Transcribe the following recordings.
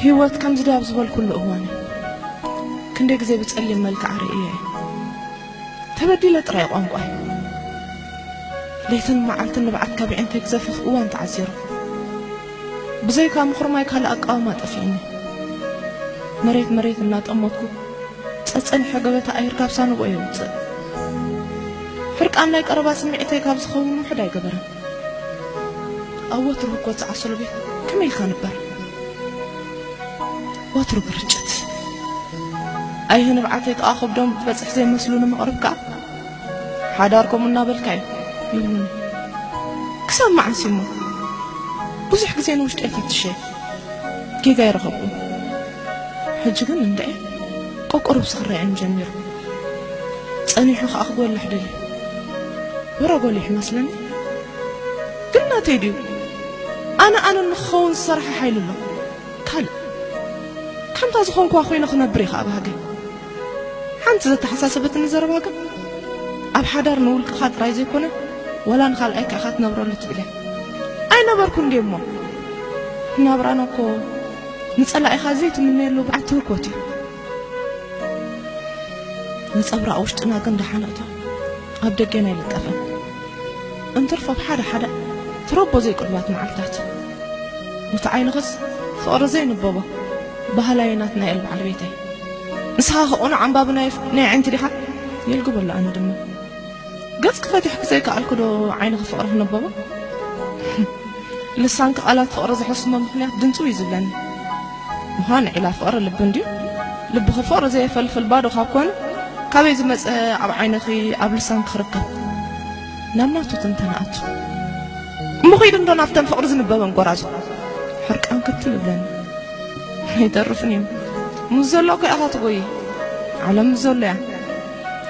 ህይወት ከምዚ ድያ ኣብ ዝበልኩሉ እዋን እዩ። ክንደይ ግዜ ብጸሊም መልክዓ ርእየ እየ። ተበዲለ ጥራይ ቋንቋ እዩ። ለይትን መዓልትን ንብዓት ካብ ኣዒንተይ ክዘፍፍ እዋን ተዓዚሩ። ብዘይካ ምኹርማይ ካልእ ኣቃውማ ጠፊእኒ። መሬት መሬት እናጠመትኩ ጸጸኒሐ ገበታ ኣየር ካብ ሳንቦ የውጽእ። ሕርቃን ናይ ቀረባ ስምዒተይ ካብ ዝኸውን ውሑድ ኣይገበረን። ኣብ ወትሩ ህኮት ዝዓሰሎ ቤት ከመይ ኢልካ ንበር? ወትሩ ግርጭት። ኣይህ ንብዓተይ ጥቓ ከብዶም ዝበጽሕ ዘይመስሉ ንምቕርብ ከኣ ሓዳር ከምኡ እናበልካ እዩ ይብሉኒ። ክሳብ መዓስ እሞ? ብዙሕ ግዜ ንውሽጠይ ፈትሸ ጌጋ ኣይረኸብኩን። ሕጂ ግን እንድዒ ቆቆርብሲ ክረኣየኒ ጀሚሩ። ጸኒሑ ከኣ ክጎልሕ ደልዩ። ወረ ጎሊሑ መስለኒ። ግን ናተይ ድዩ? ኣነ ኣነ ንክኸውን ዝሰርሐ ሓይሊ ኣሎ። ካልእ ከምታ ዝኾንኩዋ ኮይነ ክነብር እየ ከኣ ባህገ። ሓንቲ ዘተሓሳሰበትኒ ዘረባ ግን ኣብ ሓዳር ንውልቅኻ ጥራይ ዘይኮነ ዋላ ንኻልኣይ ከኣ ክትነብረሉ ትብል እያ። ኣይነበርኩ እንዴ እሞ? ናብራና እኮ ንጸላኢኻ ዘይትምነየሉ በዓቲ ህኮት እዩ። ነጸብራቕ ውሽጥና ግን ደሓን እቶ ኣብ ደገና ኣይልጠፍን። እንትርፎ ኣብ ሓደ ሓደ ትረቦ ዘይቅዱባት መዓልታት። ነቲ ዓይንኽስ ፍቕሪ ዘይንበቦ ባህላዊ ናትናኤል በዓል ቤተይ። ንስኻ ከቕኑዕ ኣንባቢ ናይ ናይ ኣዒንቲ ዲኻ? የልግበሉ ኣነ ድማ። ገጽኪ ፈቲሕኪ ዘይከኣልኩ ዶ ዓይንኺ ፍቕሪ ክነበቦ? ልሳንኪ ቃላት ፍቕሪ ዝሕስሞ ምኽንያት ድንጽው እዩ ዝብለኒ። ምዃን ዒላ ፍቕሪ ልቢ እንድዩ። ልብኺ ፍቕሪ ዘየፈልፍል ባዶ ካብ ኮነ፣ ካበይ ዝመጸ ኣብ ዓይንኺ ኣብ ልሳንኪ ክርከብ? ናብ ናቱ ትንተና ኣቱ። እሞ ኺድ እንዶ ናብተን ፍቕሪ ዝንበበን ጎራዙ። ሕርቃን ክትል እብለኒ። ኣይተርፍን እዩ። ምስ ዘሎ እኮ ኢኻ ትጎዪ። ዓለም ምስ ዘሎ እያ።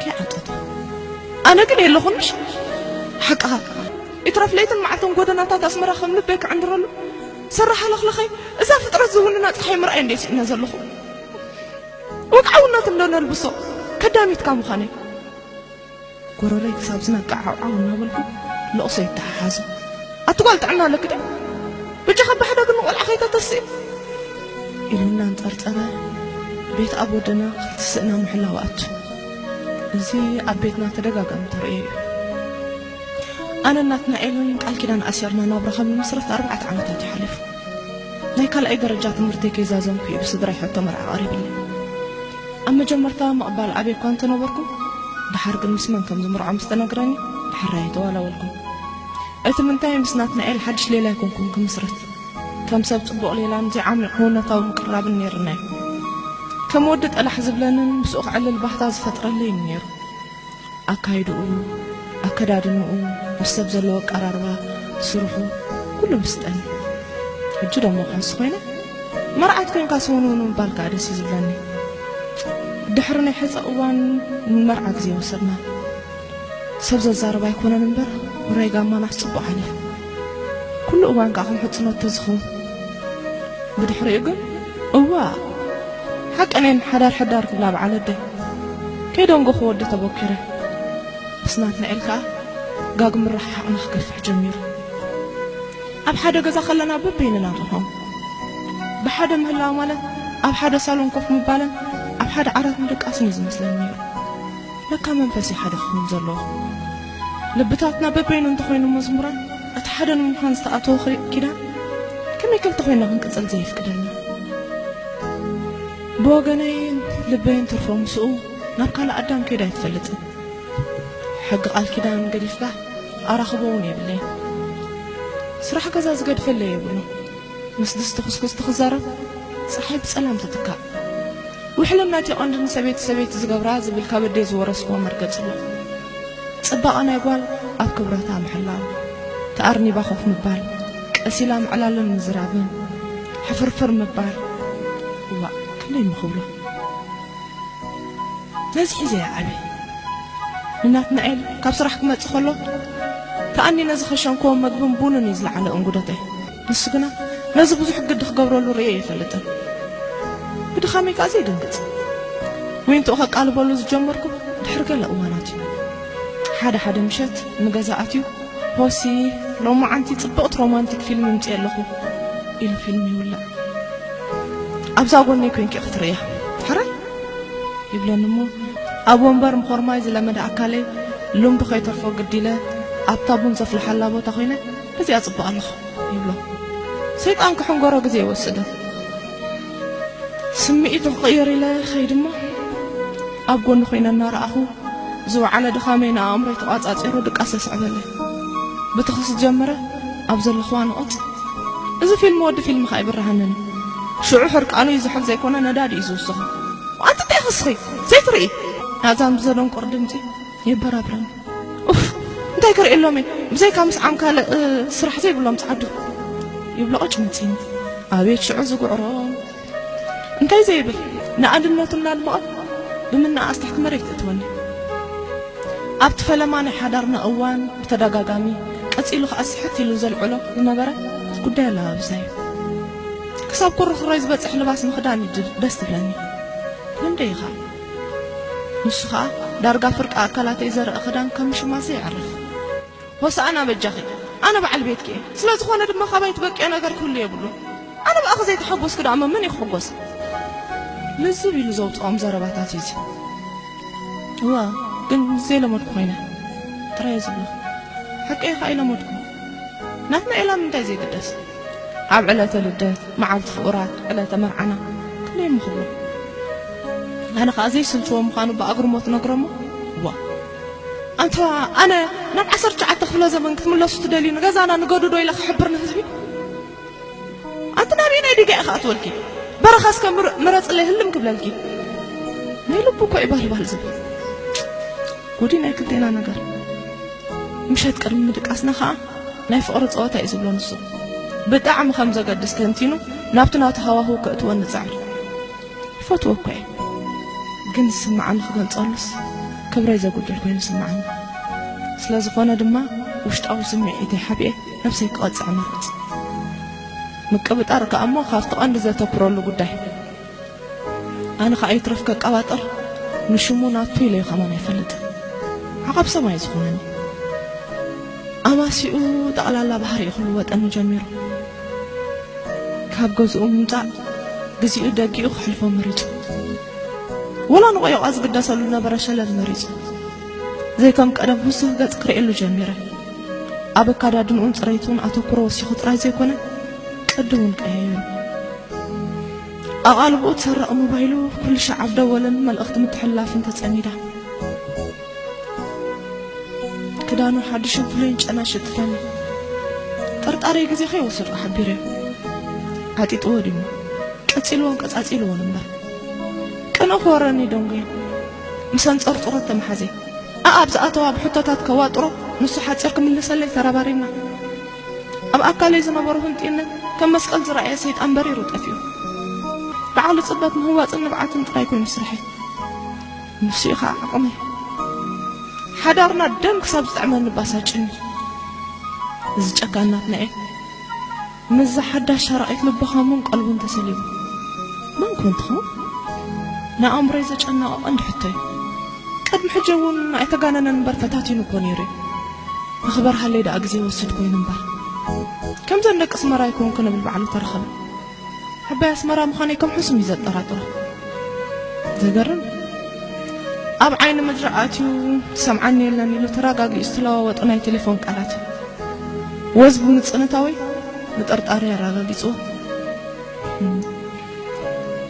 ከይዓጠጠ። ኣነ ግን የለኹን ምሽ? ሓቅኻ። ይትረፍ ለይትን መዓልትን ጎደናታት ኣስመራ ከም ልበይ ክዕንድረሉ። ሰራሕ ኣለኽለኸይ፣ እዛ ፍጥረት ዝውንና ጸሓይ ምርኣይ እንደ ስኢነ ዘለኹ። ወግዓውነት እንዶ ነልብሶ፣ ከዳሚትካ ምዃነይ። ጎረረይ ክሳብ ዝነቅዕ ዓውዓው እናበልኩ ልቕሶ ይተሓሓዞ። ኣቲ ጓል ጥዕና ኣለኪ ድዩ? በጃኻ ብሓዳግ ንቖልዓ ከይተተስኢ። ኢሉ እናንጸርጸረ ቤት ኣብ ወደና ክልተ ስእና ምሕላው ኣቱ። እዚ ኣብ ቤትና ተደጋጋሚ ተርእዮ እዩ። ኣነ ናትናኤልን ቃል ኪዳን ኣሲርና ናብራ ካብ ንምስረት ኣርባዕተ ዓመታት እዩ ሓሊፉ። ናይ ካልኣይ ደረጃ ትምህርተይ ከይዛዘምኩ እዩ ብስድራይ ሕቶ መርዓ ቀሪብለይ። ኣብ መጀመርታ ምቕባል ኣበይ እኳ እንተነበርኩ፣ ደሓር ግን ምስ መን ከም ዝምርዖ ምስ ተነግረኒ፣ ብሕራይ ኣይተዋላወልኩን። እቲ ምንታይ ምስ ናትናኤል ሓድሽ ሌላ ኣይኮንኩን ክምስረት። ከም ሰብ ጽቡቕ ሌላን ዘይዓሚቕ ክውነታዊ ምቅርራብን ነይርና እዩ። ከም ወዲ ጠላሕ ዝብለንን ምስኡ ክዕልል ባህታ ዝፈጥረለይን ነይሩ። ኣካይድኡ፣ ኣከዳድንኡ፣ ምስ ሰብ ዘለዎ ኣቀራርባ፣ ስርሑ፣ ኩሉ ምስጠኒ። ሕጂ ደሞ ክሕሱ ኮይነ፣ መርዓት ኮይንካ ስውንውን ምባል ከኣ ደስ እዩ ዝብለኒ። ድሕሪ ናይ ሕጸ እዋን ንመርዓ ግዜ ወሰድና። ሰብ ዘዛርብ ኣይኮነን እምበር፣ ውራይ ጋማናስ ጽቡቕ ሓሊፉ። ኩሉ እዋን ከኣ ከም ሕጽኖት ተዝኸውን። ብድሕሪኡ ግን፣ እዋእ፣ ሓቀኔን ሓዳር ሕዳር ክብላ በዓል ኣደይ። ከይደንጎኹ ወዲ ተበኲረ። ምስ ናትናኤል ከኣ ጋግ ምርሕሓቕና ክገፍሕ ጀሚሩ። ኣብ ሓደ ገዛ ከለና በበይንና ንኾን። ብሓደ ምህላው ማለት ኣብ ሓደ ሳሎን ኮፍ ምባልን ኣብ ሓደ ዓራት ምድቃስን እዩ ዝመስለኒ ነይሩ። ለካ መንፈስ እዩ ሓደ ክኸውን ዘለዎ። ልብታትና በበይኑ እንተኾይኑ መዝሙራን እቲ ሓደ ንምዃን ዝተኣተወ ክሪ-፣ ኪዳን ከመይ ክልተ ኮይንና ክንቅጽል ዘየፍቅደልና? ብወገነይ ልበይን ትርፎ ምስኡ ናብ ካልእ ኣዳም ከይዳ ኣይትፈልጥን። ሕጊ ቃል ኪዳን ገዲፍካ ኣራኽቦ እውን የብለይን። ስራሕ ገዛ ዝገድፈለይ የብሉን። ምስ ድስቲ ኩስኩስቲ ክዛረብ ጸሓይ ብጸላም ትትካእ። ውሕልና እቲ ቀንዲ ንሰበይቲ ሰበይቲ ዝገብራ ዝብል ካብ ኣደይ ዝወረስኩዎ መርገጽ ኣሎ። ጽባቐ ናይ ጓል ኣብ ክብረታ ምሕላው፣ ተኣርኒባ ኮፍ ምባል፣ ቀስ ኢላ ምዕላልን ምዝራብን፣ ሕፍርፍር ምባል። እዋእ፣ ክንደይ ምኽብሎ። ነዚ ሒዘ እየ ዓብየ። ንናትናኤል ካብ ስራሕ ክመጽእ ከሎ ተኣኒነ ዝኸሸንክዎ መግብን ቡንን እዩ ዝለዓለ እንጉዶተይ። ንሱ ግና ነዚ ብዙሕ ግዲ ክገብረሉ ርእየ ኣይፈልጥን። ብድኻመይ ከኣ ዘይድንግጽ። ዊንትኡ ከቃልበሉ ዝጀመርኩ ድሕሪ ገለ እዋናት እዩ። ሓደ ሓደ ምሸት ንገዛ ኣትዩ፣ "ሆሲ፣ ሎማዓንቲ ጽብቕቲ ሮማንቲክ ፊልም ኣምጺኤ ኣለኹ" ኢሉ ፊልም ይውልዕ። ኣብዛ ጎነይ ኮይንኪ ክትርእያ ሕራይ ይብለኒ እሞ፣ ኣብ ወንበር ምኾርማይ ዝለመደ ኣካለይ ሉምቢ ከይተርፎ ግድ ኢለ ኣብታ ቡን ዘፍልሓላ ቦታ ኮይነ፣ በዚኣ ጽቡቕ ኣለኹ ይብሎ። ሰይጣን ክሕንጎሮ ግዜ ይወስድ። ስምዒቱ ክቕይር ኢለ ኸይድ እሞ፣ ኣብ ጎኒ ኮይነ እናረኣኹ ዝወዓለ ድኻመይ ንኣእምሮይ ተቋጻጺሩ ድቃስ ዘስዕበለይ። ብትኽስ ጀመረ ኣብ ዘለኽዋ ንቐጽ። እዚ ፊልም ወዲ ፊልም ኸኣ ይብርሃንን። ሽዑ ሕርቃኑ ይዝሕል ዘይኮነ ነዳዲ እዩ ዝውስኹ። ኣንቲ እንታይ ክስኺ ዘይትርኢ? ኣዛም ብዘደንቆር ድምጺ የበራብረኒ። ኡፍ፣ እንታይ ክርኢ ኣሎሚ? ብዘይካ ምስዓም ካልእ፣ እ፣ ስራሕ ዘይብሎም ጸዓዱ። ይብሎ ቐጭ መጺኒ። ኣቤት ሽዑ ዝጉዕሮ። እንታይ ዘይብል ንኣድነቱ እናድመቐ ብምንኣስ ትሕቲ መሬት እትወኒ። ኣብቲ ፈለማ ናይ ሓዳርና እዋን ብተደጋጋሚ ቀጺሉ ከኣ ስሕት ኢሉ ዘልዕሎ ዝነበረ ጉዳይ ኣለባብሳ እዩ። ክሳብ ኩርኩረይ ዝበጽሕ ልባስ ምኽዳን እዩ ድ-፣ ደስ ትብለኒ። ልምደይ ኢኻ። ንሱ ኸኣ ዳርጋ ፍርቂ ኣካላተይ ዘርኢ ክዳን ከም ምሽማስ ዘይዕርፍ። ሆሳእና በጃኺ፣ ኣነ በዓል ቤትኪ እየ። ስለ ዝኾነ ድማ ካባይ ትበቅዮ ነገር ክህሉ የብሉን። ኣነ ብኣኺ ዘይተሓጎስኩ ደኣ መመን እዩ ክሕጎስ? ልዝብ ኢሉ ዘውጽኦም ዘረባታት እዩ እዚ። እዋ፣ ግን ዘይለመድኩ ኮይነ ጥራይ እየ ዝብሎ። ሓቀይ ኸኣ ኣይለመድኩ። ናትና ኢላ ምንታይ ዘይግደስ? ኣብ ዕለተ ልደት፣ መዓልቲ ፍቑራት፣ ዕለተ መርዓና፣ ክንደይ እሞ ክብሎ። ኣነ ኸኣ ዘይስልችዎ ምዃኑ ብኣግርሞት ነግሮ እሞ፣ ዋ፣ ኣንታ ኣነ ናብ ዓሰርተ ትሽዓተ ክፍለ ዘመን ክትምለሱ ትደልዩ፣ ንገዛና ንገዱ ዶ ኢለ ክሕብር ንህዝቢ? ኣንቲ ናበየናይ ዲጋ ኢኻ ኣትወልኪ? በረኻ እስከ ምር-፣ ምረጽለይ ህልም ክብለልኪ። ናይ ልቡ እኮ እዩ ባልባል ዝብል። ጉዲ ናይ ክልቴና ነገር። ምሸት ቅድሚ ምድቃስና ኸኣ ናይ ፍቕሪ ጸወታ እዩ ዝብሎ ንሱ። ብጣዕሚ ከም ዘገድስ ተንቲኑ ናብቲ ናቱ ሃዋህው ከእትወኒ ጸዕር። ይፈትዎ እኮ እየ። ግን ዝስምዓኒ ክገልጸሉስ ክብረይ ዘጉድል ኮይኑ ይስምዓኒ። ስለ ዝኾነ ድማ ውሽጣዊ ስምዒተይ ሓቢኤ ነብሰይ ክቐጽዕ እመርጽ። ምቅብጣር ከኣ እሞ ካብቲ ቀንዲ ዘተኩረሉ ጉዳይ። ኣነ ኸኣ ይትረፍ ከቀባጥር ንሽሙ ናቱ ኢለ እዩ ከማን ኣይፈልጥን። ዓቐብ ሰማይ ዝኾነኒ። ኣማሲኡ ጠቕላላ ባህሪኡ ክልወጠኒ ጀሚሩ። ካብ ገዝኡ ምምጻእ ግዜኡ ደጊኡ ከሕልፎ መሪጹ። ወላ ንቆየቋ ዝግደሰሉ ዝነበረ ሸለል መሪጹ። ዘይከም ቀደም ህሱህ ገጽ ክርእየሉ ጀሚረ። ኣብ ኣከዳድንኡን ጽሬቱን ኣተኩሮ ወሲኹ ጥራይ ዘይኮነ፣ ቅዲ እውን ቀያይሩ። ኣቓልቦኡ ትሰርቕ ሞባይሉ ኩሉ ሻዕ ኣብ ደወልን መልእኽቲ ምትሕልላፍን ተጸሚዳ። ክዳኑ ሓድሽን ፍሉይን ጨና ሸጢፈኒ። ጥርጣሬ ግዜ ከይወሰድኩ ሓቢረዮ። ዓጢጥዎ ድዩ? ቀጺልዎን ቀጻጺልዎን እምበር። ቅንኢ ክወረኒ ደንጉየ። ምስ ኣንጸርጽሮት ተመሓዜ። ኣኣብ ዝኣተዋ ብሕቶታት ከዋጥሮ፣ ንሱ ሓጺር ክምልሰለይ ተረባሪብና። ኣብ ኣካለይ ዝነበሮ ህንጥዩነት ከም መስቀል ዝረኣየ ሰይጣን በሪሩ ጠፊኡ። በዓል ጽበት ምህዋጽን ንብዓትን ጥራይ ኮይኑ ስርሐይ። ንሱ እዩ ኸዓ ዓቕመይ። ሓዳርና ደም ክሳብ ዝጥዕመኒ ባሳጭኒ። እዚ ጨካን ናትና እዩ። ምስዛ ሓዳሽ ሸራቒት ልቡ ሃሙን ቀልቡን ተሰሊሙ። መን ኮን ትኸውን? ንኣእምሮይ ዘጨነቐ ቀንዲ ሕቶ እዩ። ቅድሚ ሕጂ እውን ኣይተጋነነን እምበር ፈታቲኑ እኮ ነይሩ እዩ። ንኽበርሃለይ ደኣ ግዜ ይወስድ ኮይኑ እምበር። ከምዘን ደቂ ኣስመራ ኣይኮንኩ ንብል ባዕሉ ተረኸበ። ዓባይ ኣስመራ ምዃነይ ከም ሕሱም እዩ ዘጠራጥሮ። ዘገርም። ኣብ ዓይኒ ምድሪ ኣትዩ ዝሰምዓኒ የለን ኢሉ ተረጋጊኡ ዝተለዋወጦ ናይ ቴሌፎን ቃላት እዩ። ወዝ ብምጽንታወይ ምጥርጣረይ ኣረጋጊጽዎ።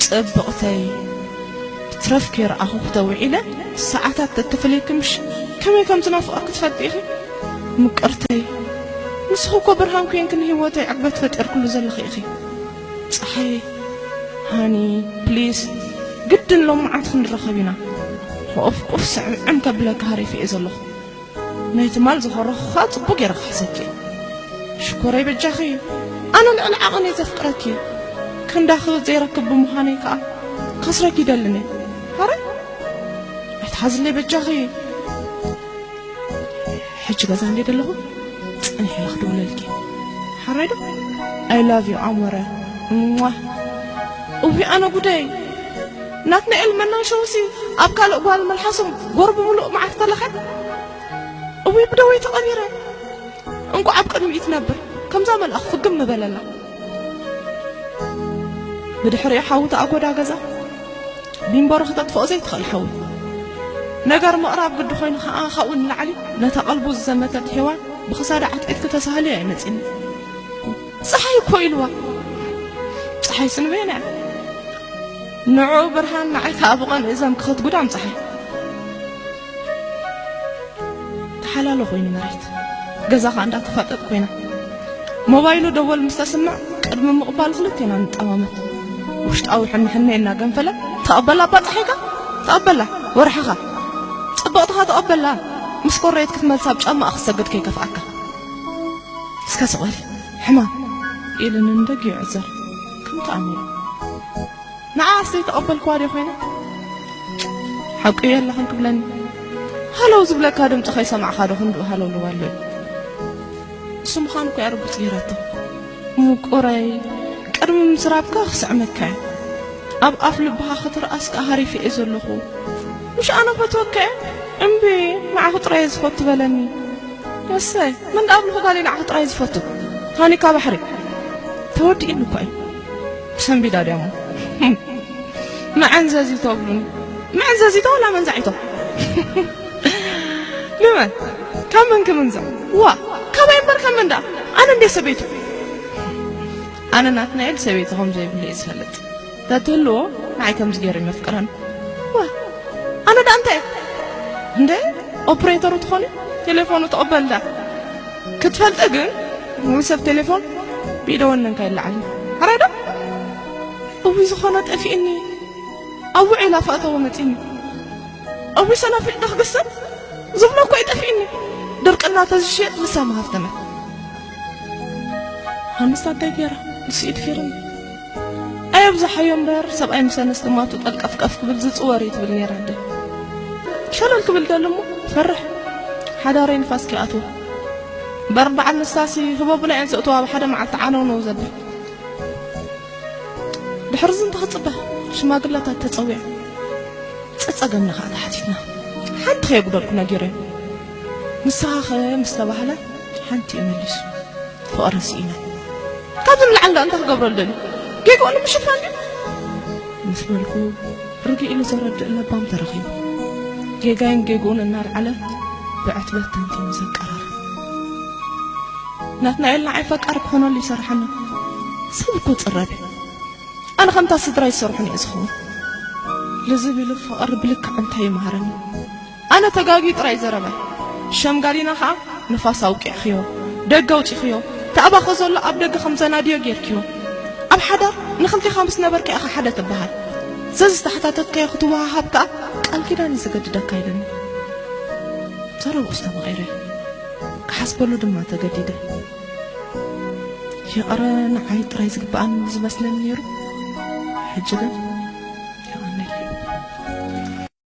ጽብቕተይ፣ ትረፍ ከይረኣኹ ክተውዒለ ሰዓታት ተተፈልየኪ ምሽ ከመይ ከም ዝናፍቐኪ ትፈልጢ ኢኺ? ምቅርተይ፣ ንስኺ እኮ ብርሃን ኮይንኪ ንህይወተይ ዕግበት ፈጢርክሉ ዘለኺ ኢኺ። ጸሓይ፣ ሃኒ፣ ፕሊስ፣ ግድን ሎም መዓልቲ ክንራኸብ ኢና። ኦፍ ኮርስ ዕምዕም ከብለኪ ሃሪፈ እየ ዘለኹ። ናይ ትማል ዝኸረኹኻ ጽቡቕ ገይረ ክሕሰኪ። ሽኮረይ በጃኺ፣ ኣነ ልዕሊ ዓቐን እየ ዘፍቅረኪ። ክንዳኺ ዘይረክብ ብምዃነይ ከኣ ከስረኪ ይደልን እየ። ሃረይ፣ ኣይትሓዝለይ በጃኺ። ሕጂ ገዛ እንዴ ደለኹ ጽንሕ ኢለ ክድውለልኪ። ሓራይ ዶ? I love you ኣሞረ። እሟ። እውይ ኣነ ጉደይ። ናትናኤል መናን ሸውሲ ኣብ ካልእ ጓል መልሓሶም ጎርቢ ምሉእ መዓት ተለኸ። እውይ ብደወይ ተቐቢረ። እንቋዕ ኣብ ቅድሚኡ ትነብር። ከምዛ መልኣኽ ፍግም ምበለላ። ብድሕሪኡ ሓዊ ተኣጎዳ ገዛ ቢምቦሮ ክተጥፍኦ ዘይትኽእል ሓዊ። ነገር ምቕራብ ግዲ ኮይኑ ኸኣ፣ ካብኡ ንላዕሊ ነታ ቀልቡ ዝዘመተት ሄዋን ብኽሳዳ ዓትዒት ክተሳህልዮ እያ መጺኒ። ጸሓይ እኮ ኢልዋ። ጸሓይ ስንበየና እያ። ንዕኡ ብርሃን፣ ንዓይ ከኣ ብቐንኡ ዘምክኸት ጉዳም ጸሓይ። ተሓላሎ ኮይኑ መሬት። ገዛ ኸኣ እንዳተፋጠጥ ኮይና። ሞባይሉ ደወል ምስ ተስምዕ፣ ቅድሚ ምቕባል ክልቴና ንጠማመት። ውሽጣዊ ሕንሕነ እናገንፈለ፣ "ተቐበላ እባ ጸሓይካ፣ ተቐበላ ወርሕኻ፣ ጽብቕትኻ ተቐበላ። ምስ ኮረየት ክትመልሳ ኣብ ጫማኣ ክትሰግድ ከይከፍኣካ። እስከ ስቕ በሊ፣ ሕማም" ኢሉኒ ንደጊኡ ይዕዘር። ከም ተኣምሩ። ንዓኣስ ዘይተቐበልክዋ ድየ ኮይነ? ሓቂ የለኽን ክብለኒ። ሃለው ዝብለካ ድምፂ ከይሰማዕኻ ዶ ክንድኡ ሃለውለው ኣሎ እዩ? እሱ ምዃኑ እኮ እያ ርጉፅ ገይራቶ። ምቁረይ፣ ቅድሚ ምስራብካ ክስዕመካ እየ። ኣብ ኣፍ ልብኻ ክትርኣስ ከኣ ሃሪፈ እየ ዘለኹ። ምሽ ኣነ ፈትወካ እየ? እምቢ፣ ንዓኹ ጥራይ እየ ዝፈቱ በለኒ። እሰይ፣ መን ደኣ ኣብልኹ ጋል ንዓኺ ጥራይ ዝፈቱ? ታኒካ ባሕሪ። ተወዲእኒ እኮ እዩ። ሰንቢዳ ድያ እሞ? መዐንዘዚቶ ኣብሉኒ። መዐንዘዚቶ ወላ መንዛዒቶ? ንመን? ካብ መን ክምንዛዕ? ዋ፣ ካባይ እምበር ካብ መን ደኣ? ኣነ እንዴ ሰበይቱ? ኣነ ናትናኤል ሰበይቱ ከም ዘይብሉ እየ ዝፈልጥ። ተትህልዎ ንዓይ ከምዚ ገይሩ ይመፍቅረኒ። ዋ፣ ኣነ ደኣ እንታይ እየ? እንደ ኦፕሬተሩ ትኾኒ? ቴሌፎኑ ትቕበል ደኣ። ክትፈልጢ ግን፣ ወይ ሰብ ቴሌፎን ብኢደ ወነንካ ይለዓል። ኣራይ ዶ? እውይ፣ ዝኾነ ጠፊእኒ። ኣብ ውዒላ ፈእተዎ መጺኒ። እውይ፣ ሰናፊጥ ዶ ክግሰጥ? ዝብሎ እኮ ይጠፊእኒ። ድርቅና ተዝሽየጥ ንሳ ምሃፍተመት። ሃንስታ እንታይ ገይራ? ንስኢድ ፊርም። ኣየብዝሓዮ እምበር፣ ሰብኣይ ምስ ኣንስቲ ማቱ ጠልቀፍቀፍ ክብል ዝጽወር እዩ ትብል ነይራ ኣደ። ሸለል ክብል ደሎ እሞ፣ ፈርሕ። ሓዳረይ ንፋስ ከይኣትዎ። እምበር በዓል ንስታሲ ህቦብላ እየን ዘእትዋ ኣብ ሓደ መዓልቲ ዓነውነው ዘብል። ድሕሪ እዚ እንታይ ክጽበ? ሽማግለታት ተጸዊዖም። ጸጸገምና ከኣ ተሓቲትና። ሓንቲ ከየጉደልኩ ነጊረዮ። ንስኻኸ ምስ ተባህለ ሓንቲ እዩ መሊሱ። ፍቕሪ ስኢነ። ካብዚ ንላዕሊ ደኣ እንታይ ክገብረሉ ደልዩ? ጌግኡ ንምሽፋን ድዩ? ምስ በልኩ፣ ርግእ ኢሉ ዘረድእ ለባም ተረኺቡ። ጌጋይን ጌግኡን እናልዓለ ብዕትበት ተንቲኑ ዘቀራርብ። ናትናኤል ንዓይ ፈቃር ክኾነሉ ይሰርሓና። ሰብ እኮ ጽረብ እዩ። ኣነ ከምታ ስድራይ ዝሰርሑኒ እየ ዝኸውን። ልዝብ ኢሉ ፍቕሪ ብልክዕ እንታይ ይመሃረኒ? ኣነ ተጋግዩ ጥራይ ዘረባይ። ሸምጋሊና ኸኣ ንፋስ ኣውቂዕኽዮ፣ ደገ ኣውጺኽዮ፣ ተኣባኸ ዘሎ ኣብ ደገ ከም ዘናድዮ ጌርክዮ። ኣብ ሓዳር ንኽልቴኻ ምስ ነበርካ ኢኻ ሓደ ትበሃል። ዘዝተሓታተትካዮ ክትወሃሃብ ከኣ ቃል ኪዳን እዩ ዘገድደካ ኢለኒ። ዘረብኡስ ተማቒረ። ክሓስበሉ ድማ ተገዲደ። ይቕረ ንዓይ ጥራይ ዝግብኣኒ ዝመስለኒ ነይሩ። ሕጂ ግን